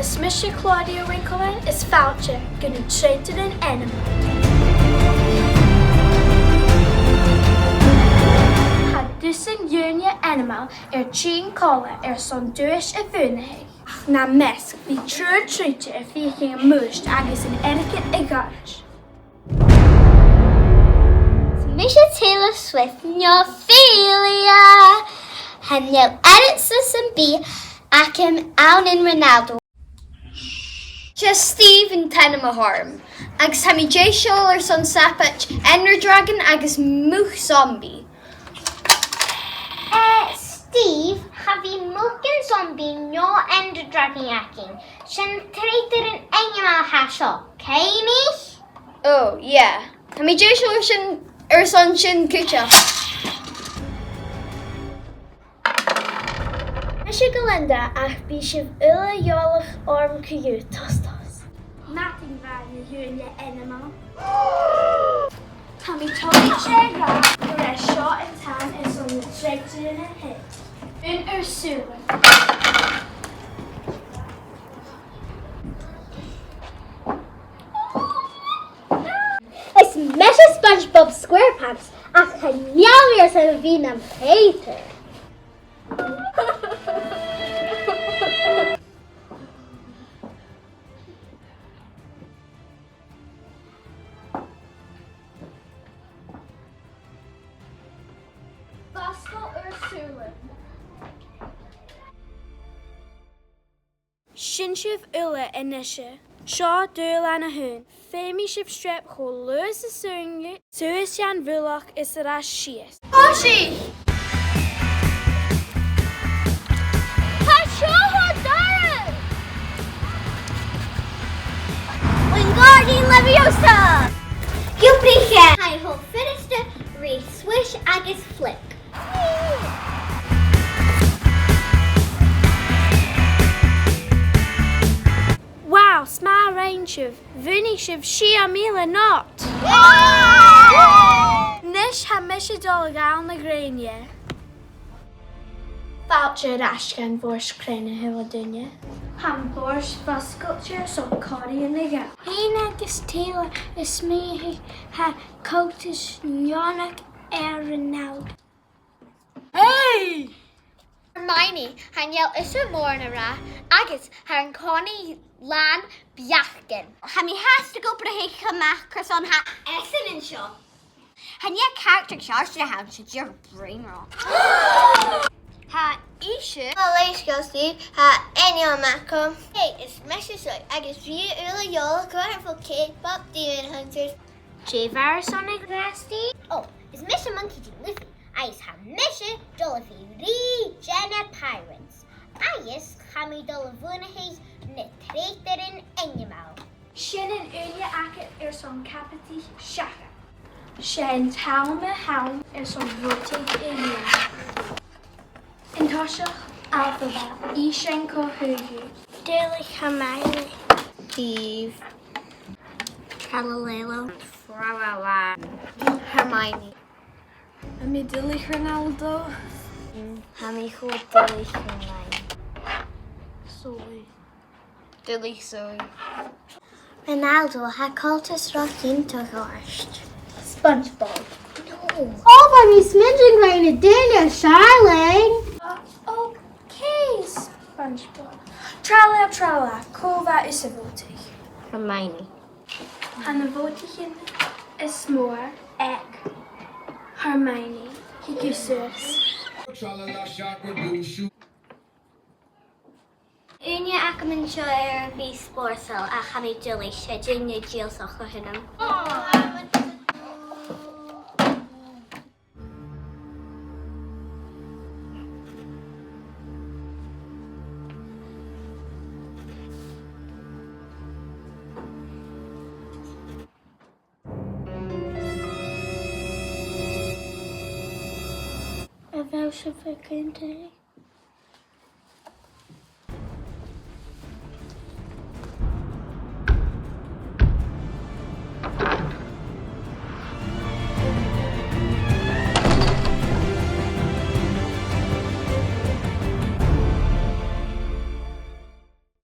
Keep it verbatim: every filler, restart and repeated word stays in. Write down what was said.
Is mise Claudia Winkleman, is fàilte gu na Tradairean Ainmeil. Tha dusan dhaoine ainmeil air tighinn còmhla airson duais a bhuannachadh. Ach nam measg, bidh triùir truinnte a' feuchainn am bùird agus an airgead a ghabhail. Is mise Taylor Swift no Ophelia. Chan eil aithris sam bith agam ann an Ronaldo. 'S e Steve an t-ainm a th' orm, agus tha mi deiseil airson sabaid Ender Dragon agus muc-zombie. Eh, Steve, cha bhi mucan zombie no Ender Dragon againn. 'S e na Tradairean Ainmeil a tha seo, cinnteach? Oh, yeah. Tha mi deiseil airson, airson sin cuideachd. Mise Galinda, ach bidh sibh uile eòlach orm co-dhiù, tos tos. Madainn mhath, a dhaoine ainmeil. Tha mi toilichte a ràdh gur e seo an t-àm airson na Tradairean a theagasg. Aon uair sùil. Is mise SpongeBob SquarePants, ach chan eil mi airson a bhith nam traitor. Fosgail ur sùilean. Sin sibh uile a-nise. Seo dùbhlan a h-aon. Feumaidh sibh streap cho luath 's as urrainn dhuibh suas dhan bhullach is air ais sìos. Tòisich! Tha seo cho doirbh! Wingardium Leviosa! Cùbaireachd! Tha e cho furasta ri Swish agus Flick. Wow, 's math a rinn sibh. Bhuannaich sibh sia mìle not. A-nis, tha mise a' dol a ghabhail na grèine. Fàilte air ais dhan bhòrd cruinn, a h-uile duine. Tha am bòrd fosgailte airson còmhradh a ghabhail. Fhìn agus Taylor, is mi a tha coltas neònach air Ronaldo. Hey! Hermione, chan eil fhios agam mòran a ràdh, agus tha an-còmhnaidh làn beachdan. Tha mi fhathast ag obrachadh cho math carson tha esan an seo. Chan e caractar seòrsa a th' ann, 's e dìreach brain rot. Tha ise. Mo leisgeul, Steve, tha ainm agam. Hey, is mise Zoe, agus bidh sibh uile eòlach orm bho K-pop Demon Hunters. Dè bha thu airson a ràdh, Steve? Oh, is mise Monkey D. Luffy, agus tha mise a' dol a bhith ri na pirates. Agus tha mi a' dol a bhuannachadh na Tradairean Ainmeil. Sin an ùine agad airson cabadaich seachad. 'S e an t-àm a th' ann airson bhòtadh a dhèanamh. An toiseach, alphabet, innis dhuinn cò thusa. Duilich, Hermione. Steve. Tralala. Tralala. Hermione. Am bi thu duilich, Ronaldo? Tha mi cho duilich, Hermione. Sorry. Duilich, Zoe. Ronaldo, tha coltas ro-chiontach ort. SpongeBob. No. Oh, bha mi a' smaoineachadh gun robh na daoine as fheàrr leam. Uh, okay, SpongeBob. Tralala, tralala, cò bha thusa a' bhòtadh? Hermione. Tha na bhòtaichean as motha aig Hermione. Thig thusa suas. Ùine agam an seo air a bhith spòrsail, ach tha mi duilich, 's e duine dìlseachd a th' annam. A bheil sibh a' cluinntinn?